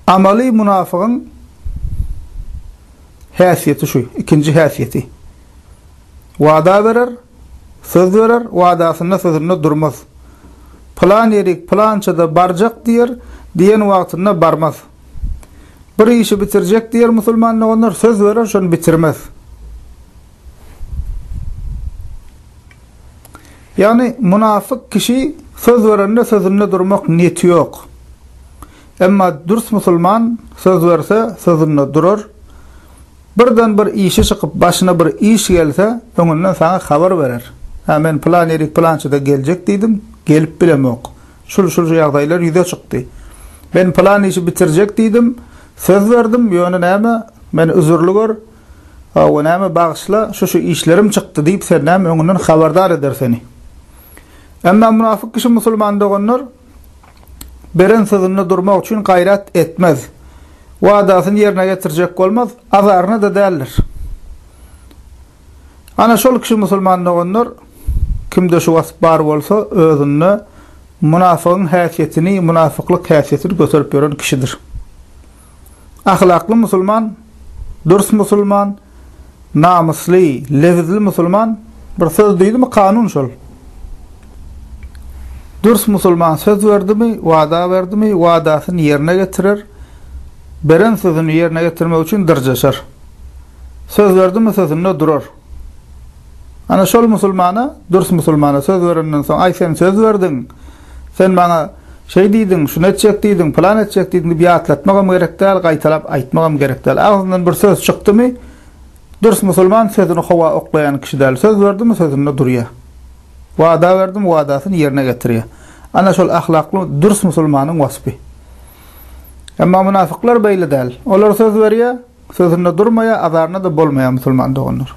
Amaly munafygyň häsiýeti şu, ikinji häsiýeti. Wada berer, söz berer, wadasynda sözünde durmaz. Pylan ýerik pylançada barjak diýer, diýen wagtynda barmaz. Bir işi bitirjek diýer musulman doganlar, söz berer, şony bitirmez. Ýagny munafyk kişi söz berende sözünde durmak niýeti ýok. Emma dürs musulman söz berse sözünde durar. Birden bir işi çykyp başyna bir iş gelse öňünden saňa habar berer. Hä men pylan ýerik pylançada geljek diýdim, gelip bilemok. Şul şul ýagdaýlar ýüze çykdy. Men pylan işi bitirjek diýdim, söz berdim, ýöne näme, meni üzürli gör, hawa näme bagyşla, şu şu işlerim çykdy diýip sen näme öňünden habardar eder seni. Emma munafyk kişi musulman doganlar beren sözünde durmak üçin gaýrat etmez. Wadasyny ýerine getirjek bolmaz, azaryna-da däldir. Ana şol kişi musulman doganlar kimde şu wasp bar bolsa özünde munafygyň häsiýetini, munafyklyk häsiýetini göterip ýören kişidir. Ahlakly musulman, dürs musulman, namysly, lebizli musulman bir söz diýdimi kanun şol. Dürs musulman söz berdimi, wada berdimi, wadasyny ýerine getirer, beren sözüni ýerine getirmek üçin dyrjaşar. Söz berdimi sözünde durar. Ana şol musulmana, dürs musulmana söz berenden soň, aý sen söz berdiň, sen maňa şeý diýdiň, şuny etjek diýdiň, pylan etjek diýdiň diýip ýatlatmagam gerek däl, gaýtalap aýtmagam gerek däl. Agzyndan bir söz çykdymy, dürs musulman sözüni howa oklaýan kişi däl. Söz berdimi sözünde durýar. Wada berdimi wadasyny ýerine getirýär. Ana şol ahlakly dürs musulmanyň waspy. Emma munafyklar beýle däl. Olar söz berýär, Sözünde durmaýar, azaryna-da bolmaýar musulman doganlar.